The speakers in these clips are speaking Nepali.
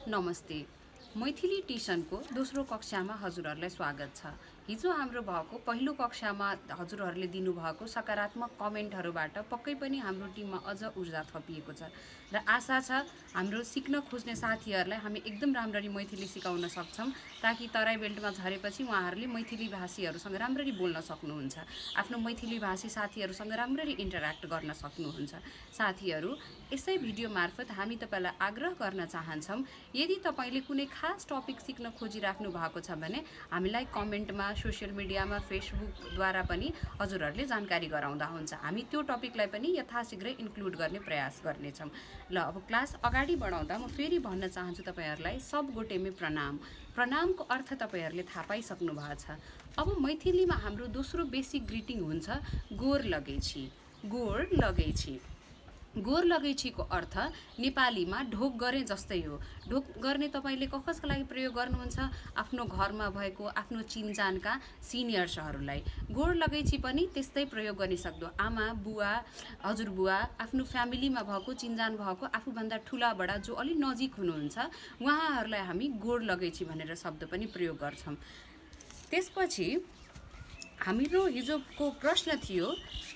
नमस्ते। मैथिली ट्युसनको दोस्रो कक्षामा हजुरहरूलाई स्वागत छ। हिजो हाम्रो भएको पहिलो कक्षामा हजुरहरूले दिनुभएको सकारात्मक कमेन्टहरूबाट पक्कै पनि हाम्रो टिममा अझ ऊर्जा थपिएको छ र आशा छ हाम्रो सिक्न खोज्ने साथीहरूलाई हामी एकदम राम्ररी मैथिली सिकाउन सक्छौं ताकि तराई बेल्टमा झरेपछि उहाँहरूले मैथिली भाषीहरूसँग राम्ररी बोल्न सक्नुहुन्छ, आफ्नो मैथिली भाषी साथीहरूसँग राम्ररी इन्टर्याक्ट गर्न सक्नुहुन्छ। साथीहरू, यसै भिडियो मार्फत हामी तपाईलाई आग्रह गर्न चाहन्छौं, यदि तपाईले कुनै खास टपिक सिक्न खोजिराख्नु भएको छ भने हामीलाई कमेन्टमा, सोशल मिडियामा, फेसबुकद्वारा पनि हजुरहरूले जानकारी गराउँदा हुन्छ। हामी त्यो टपिकलाई पनि यथाशीघ्र इन्क्लुड गर्ने प्रयास गर्नेछौं। ल अब क्लास अगाडि बढाउँदा म फेरि भन्न चाहन्छु तपाईहरुलाई सब गोटेमे प्रणाम। प्रणामको अर्थ तपाईहरुले थाहा पाइसक्नु भएको छ। अब मैथिलीमा हाम्रो दोस्रो बेसिक ग्रीटिङ हुन्छ गोर लगैछि। गोर लगैछि। गोर लगैछिको अर्थ नेपालीमा ढोक गरे जस्तै हो। ढोक गर्ने तपाईले कसका लागि प्रयोग गर्नुहुन्छ? आफ्नो घरमा भएको आफ्नो चिनजानका सिनियर्सहरूलाई। गोर लगैछि पनि त्यस्तै प्रयोग गर्न सक्दो। आमा, बुवा, हजुरबुवा, आफ्नो फ्यामिलीमा भएको चिनजान भएको आफूभन्दा ठूला बडा जो अलि नजिक हुनुहुन्छ उहाँहरूलाई हामी गोर लगैछि भनेर शब्द पनि प्रयोग गर्छौं। त्यसपछि हाम्रो हिजोको प्रश्न थियो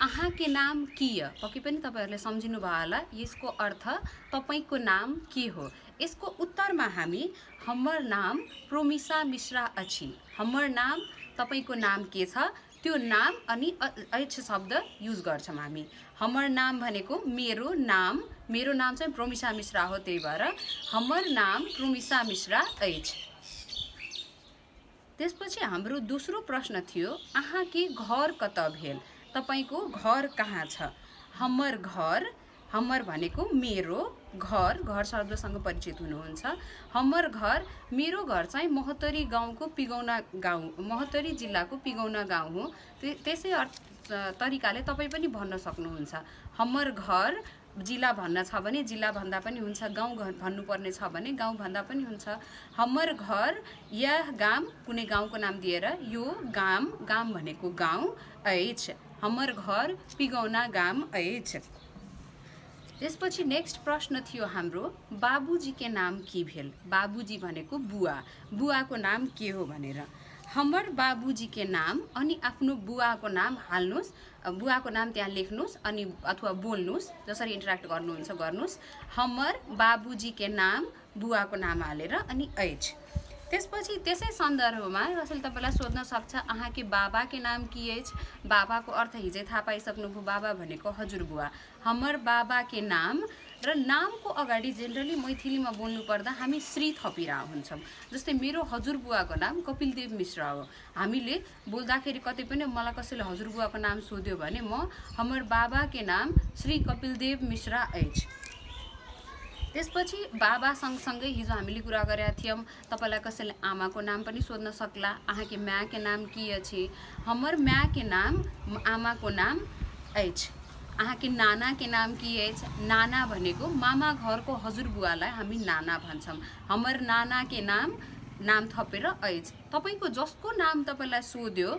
आहा के नाम किय। पक्कै पनि तपाईहरुले सम्झिनु भयो होला। यसको अर्थ तपाईको नाम के हो। यसको उत्तरमा हामी हमर नाम प्रोमिसा मिश्रा अछि। हमर नाम, तपाईको नाम के छ, त्यो नाम अनि ऐछ शब्द युज गर्छौं हामी। हमर नाम भनेको मेरो नाम चाहिँ प्रोमिसा मिश्रा हो, त्यही भएर हमर नाम प्रोमिसा मिश्रा ऐछ। त्यसपछि हाम्रो दोस्रो प्रश्न थियो आहा के घर कत भेल। तपाईको घर कहाँ छ। हमर घर, हमर भनेको मेरो, घर शब्दसँग परिचित हुनुहुन्छ। हमर घर, मेरो घर चाहिँ महोत्तरी गाउँको पिगौना गाउँ, महोत्तरी जिल्लाको पिगौना गाउँ हो। त्यसै तरिकाले तपाई पनि भन्न सक्नुहुन्छ। हमर घर जिल्ला भन्न छ भने जिल्ला भन्दा पनि हुन्छ, गाउँ भन्नुपर्ने छ भने गाउँ भन्दा पनि हुन्छ। हमर घर यह गाम, कुनै गाउँको नाम दिएर यो गाम, गाम भनेको गाउँ ऐछ। हमर घर पिगौना गाम ऐछ। त्यसपछि नेक्स्ट प्रश्न थियो हाम्रो बाबुजी के नाम के भेल। बाबुजी भनेको बुवा, बुवाको नाम के हो भनेर। हमर बाबुजी के नाम अनि आफ्नो बुवाको नाम हाल्नुस्, बुवाको नाम त्यहाँ लेख्नुस् अनि अथवा बोल्नुस्, जसरी इन्टर्याक्ट गर्नुहुन्छ गर्नुस्। हमर बाबुजी के नाम, बुवाको नाम हालेर अनि ऐछ। त्यसपछि त्यसै सन्दर्भमा कसैले तपाईलाई सोध्न सक्छ आहा के बाबा के नाम के ऐछ। बाबाको अर्थ हिजै थाहा पाइसक्नुभयो। बाबा भनेको हजुरबुवा। हमर बाबा के नाम र नामको अगाडि जेनरली मैथिलीमा बोल्नु पर्दा हामी श्री थपिरा हुन्छौं। जस्तै मेरो हजुरबुवाको नाम कपिलदेव मिश्रा हो। हामीले बोल्दाखेरि कतै पनि मलाई कसैले हजुरबुवाको नाम सोध्यो भने म हमर बाबा के नाम श्री कपिलदेव मिश्रा ऐछ। त्यसपछि बाबा सँगसँगै हिजो हामीले कुरा गरेका थियौं तपाईलाई कसैले आमाको नाम पनि सोध्न सक्ला। आहा के माँ के नाम के अछि। हमर माँ के नाम, आमाको नाम ऐछ। आहा के नाना के नाम के ऐछ। नाना भनेको मामा घरको हजुरबुवालाई हामी नाना भन्छौं। हमर नाना के नाम थपेर ऐछ। तपाईको जसको नाम तपाईलाई सोध्यो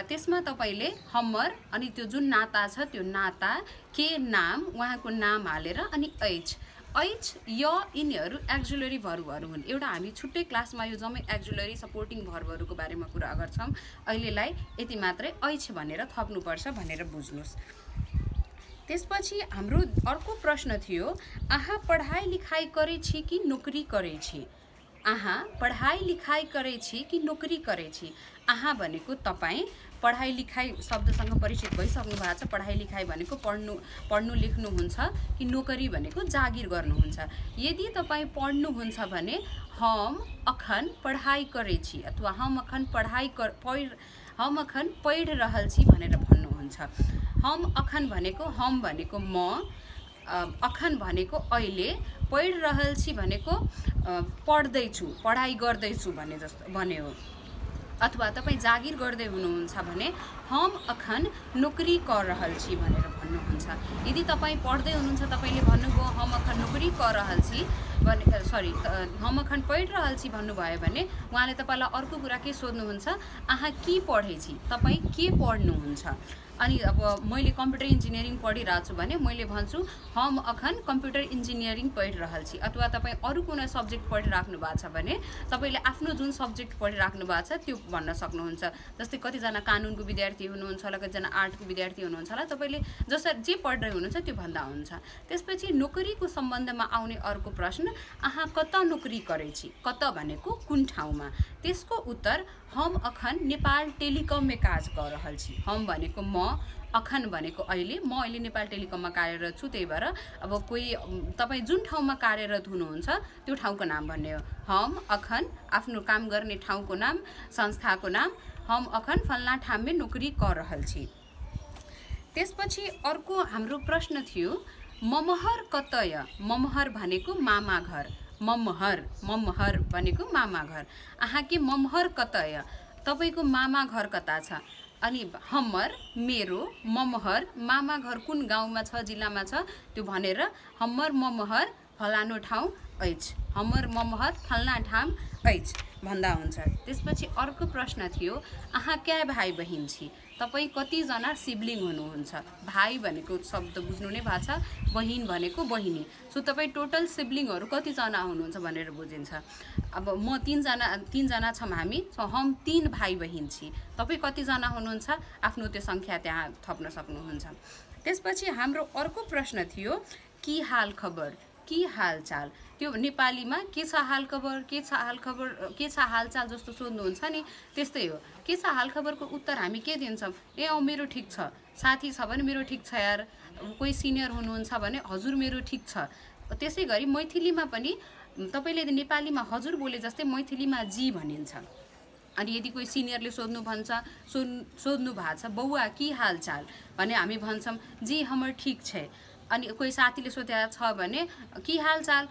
त्यसमा तपाईले हमर अनि त्यो जुन नाता छ त्यो नाता के नाम, उहाँको नाम हालेर अनि ऐछ। ऐछ, य, यिनीहरू एक्जुलरी भर्बहरू हुन्। एउटा हामी छुट्टै क्लासमा यो जम्मै एक्जुलरी सपोर्टिङ भर्बहरूको बारेमा कुरा गर्छौं। अहिलेलाई यति मात्रै ऐछ भनेर थप्नुपर्छ भनेर बुझ्नुस्। त्यसपछि हाम्रो अर्को प्रश्न थियो आहा पढाइ लिखाइ करे छी कि नोकरी करे छी। आहा पढाइ लिखाइ करे छी कि नोकरी करे छी। आहा भनेको तपाई पढाइ लिखाइ शब्दसँग परिचित भइसक्नु भएको छ। पढाइ लिखाइ भनेको पढ्नु लेख्नु हुन्छ कि नोकरी भनेको जागिर गर्नुहुन्छ। यदि तपाई पढ्नुहुन्छ भने हम अखन पढाइ करे छी अथवा हम अखन पढ रहल छी भनेर भन्नुहुन्छ। हम अखन भनेको हम भनेको म, अखन भनेको अहिले, पढ रहल छी भनेको पढ्दैछु, पढाइ गर्दैछु भने जस्तो भने हो। अथवा तपाईं जागिर गर्दै हुनुहुन्छ भने हम अखन नोकरी कर रहल छी भनेर भन्नुहुन्छ। यदि तपाईं पढ्दै हुनुहुन्छ तपाईले भन्नुभयो हम अखन नोकरी कर रहल छी भने सरी हम अखन पढ रहल छी भन्नुभयो भने उहाँले तपाईलाई अर्को कुरा के सोध्नुहुन्छ आहा के पढै छी, तपाई के पढ्नुहुन्छ। अनि अब मैले कम्प्युटर इन्जिनियरिङ पढिरहेको छु भने मैले भन्छु हम अखन कम्प्युटर इन्जिनियरिङ पढि रहल छी। अथवा तपाईँ अरू कुनै सब्जेक्ट पढिराख्नु भएको छ भने तपाईँले आफ्नो जुन सब्जेक्ट पढिराख्नु भएको छ त्यो भन्न सक्नुहुन्छ। जस्तै कतिजना कानुनको विद्यार्थी हुनुहुन्छ होला, कतिजना आर्टको विद्यार्थी हुनुहुन्छ होला, तपाईँले जसरी जे पढिरहेको हुनुहुन्छ त्यो भन्दा हुन्छ। त्यसपछि नोकरीको सम्बन्धमा आउने अर्को प्रश्न, आहा कता नोकरी करै छी? कता भनेको कुन ठाउँमा? त्यसको उत्तर हम अखन नेपाल टेलिकममा काज कर रहल छी। हम भनेको म, अखन भनेको अहिले, म अहिले नेपाल टेलिकममा कार्यरत छु। त्यही भएर अब कोही तपाईँ जुन ठाउँमा कार्यरत हुनुहुन्छ त्यो ठाउँको नाम भन्ने हो। हम अखन आफ्नो काम गर्ने ठाउँको नाम, संस्थाको नाम, हम अखन फल्ना ठाउँमा नोकरी कर रहल छी। त्यसपछि अर्को हाम्रो प्रश्न थियो ममहर कतय? ममहर भनेको मामा घर। ममहर भनेको मामा घर। आहा के ममहर कतय? तपाईको मामा घर कता छ? अनि हमर, मेरो, ममहर, मामा घर कुन गाउँमा छ, जिल्लामा छ त्यो भनेर हमर ममहर फलानो ठाउँ अछि, हमर ममहर फल्ना ठाउँ अछि भन्दा हुन्छ। त्यसपछि अर्को प्रश्न थियो आहा क्या भाइ बहिनी छी? तपाईँ कतिजना सिब्लिङ हुनुहुन्छ? भाइ भनेको शब्द बुझ्नु नै भएको छ, बहिनी भनेको बहिनी। सो तपाईँ टोटल सिब्लिङहरू कतिजना हुनुहुन्छ भनेर बुझिन्छ। अब म तीनजना छौँ हामी, सो हम 3 भाइ बहिनी छी। तपाईँ कतिजना हुनुहुन्छ? आफ्नो त्यो सङ्ख्या त्यहाँ थप्न सक्नुहुन्छ। त्यसपछि हाम्रो अर्को प्रश्न थियो कि हाल खबर, कि हालचाल? त्यो नेपालीमा के छ हाल खबर, के छ हाल खबर, के छ हालचाल जस्तो सोध्नुहुन्छ नि, त्यस्तै हो। के छ हाल खबरको उत्तर हामी के दिन्छौँ? ए मेरो ठिक छ। साथी छ भने मेरो ठिक छ यार। कोही सिनियर हुनुहुन्छ भने हजुर मेरो ठिक छ। त्यसै गरी मैथिलीमा पनि तपाईँले यदि नेपालीमा हजुर बोले जस्तै मैथिलीमा जी भनिन्छ। अनि यदि कोही सिनियरले सोध्नु भएको छ बौआ कि हालचाल भने हामी भन्छौँ जी हमर ठिक छ। अनि कोही साथीले सोधेको छ भने कि हालचाल,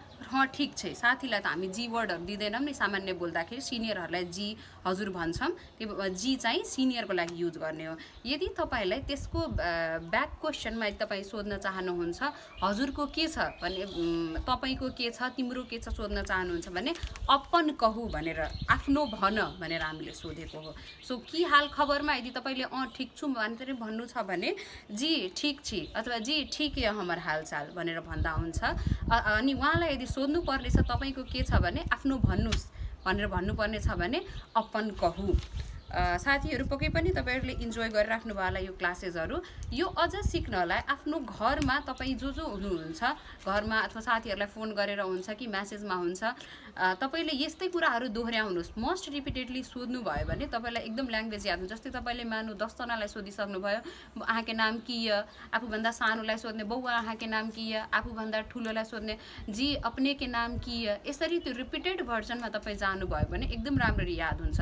ठिक छ। साथीलाई त हामी जी वर्डहरू दिँदैनौँ नि, सामान्य बोल्दाखेरि सिनियरहरूलाई जी हजुर भन्छौँ। त्यो जी चाहिँ सिनियरको लागि युज गर्ने हो। यदि तपाईँलाई त्यसको ब्याक क्वेसनमा यदि तपाईँ सोध्न चाहनुहुन्छ हजुरको के छ भने, तपाईँको के छ, तिम्रो के छ सोध्न चाहनुहुन्छ भने अपन कहु भनेर, आफ्नो भन भनेर हामीले सोधेको हो। सो कि हाल खबरमा यदि तपाईँले ठिक छु भनेर भन्नु छ भने जी ठिक छी अथवा जी ठिक या हमर हालचाल भनेर भन्दा हुन्छ। अनि उहाँलाई यदि सोध्नु पर्ने छ तपाईँको के छ भने आफ्नो भन्नुहोस् भनेर भन्नुपर्ने छ भने अपन कहु। साथीहरू पक्कै पनि तपाईँहरूले इन्जोय गरिराख्नु भयो होला यो क्लासेसहरू। यो अझ सिक्नलाई आफ्नो घरमा तपाईँ जो हुनुहुन्छ, घरमा अथवा साथीहरूलाई फोन गरेर हुन्छ कि म्यासेजमा हुन्छ, तपाईँले यस्तै कुराहरू दोहोऱ्याउनुहोस्। मस्ट रिपिटेडली सोध्नु भयो भने तपाईँलाई एकदम ल्याङ्ग्वेज याद हुन्छ। जस्तै तपाईँले मानु 10 जनालाई सोधिसक्नु भयो, आहाँके नाम कि य, आफूभन्दा सानोलाई सोध्ने बौआ आहाँके नाम कि य, आफूभन्दा ठुलोलाई सोध्ने जी अपने के नाम कि य। यसरी त्यो रिपिटेड भर्जनमा तपाईँ जानुभयो भने एकदम राम्ररी याद हुन्छ।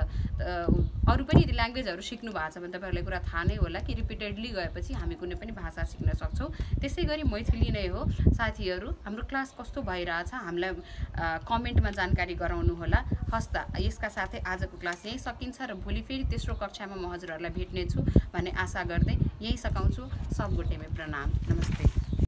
अरू पनि यदि ल्याङ्ग्वेजहरू सिक्नु भएको छ भने तपाईँहरूलाई कुरा थाहा नै होला कि रिपिटेडली गएपछि हामी कुनै पनि भाषा सिक्न सक्छौँ। त्यसै गरी मैथिली नै हो। साथीहरू हाम्रो क्लास कस्तो भइरहेछ हामीलाई कमेन्टमा जानकारी गराउनु होला। हस्ता यसका साथै आजको क्लास यहीँ सकिन्छ र भोलि फेरि तेस्रो कक्षामा म हजुरहरूलाई भेट्नेछु भन्ने आशा गर्दै यहीँ सकाउँछु। सब गोटेमै प्रणाम, नमस्ते।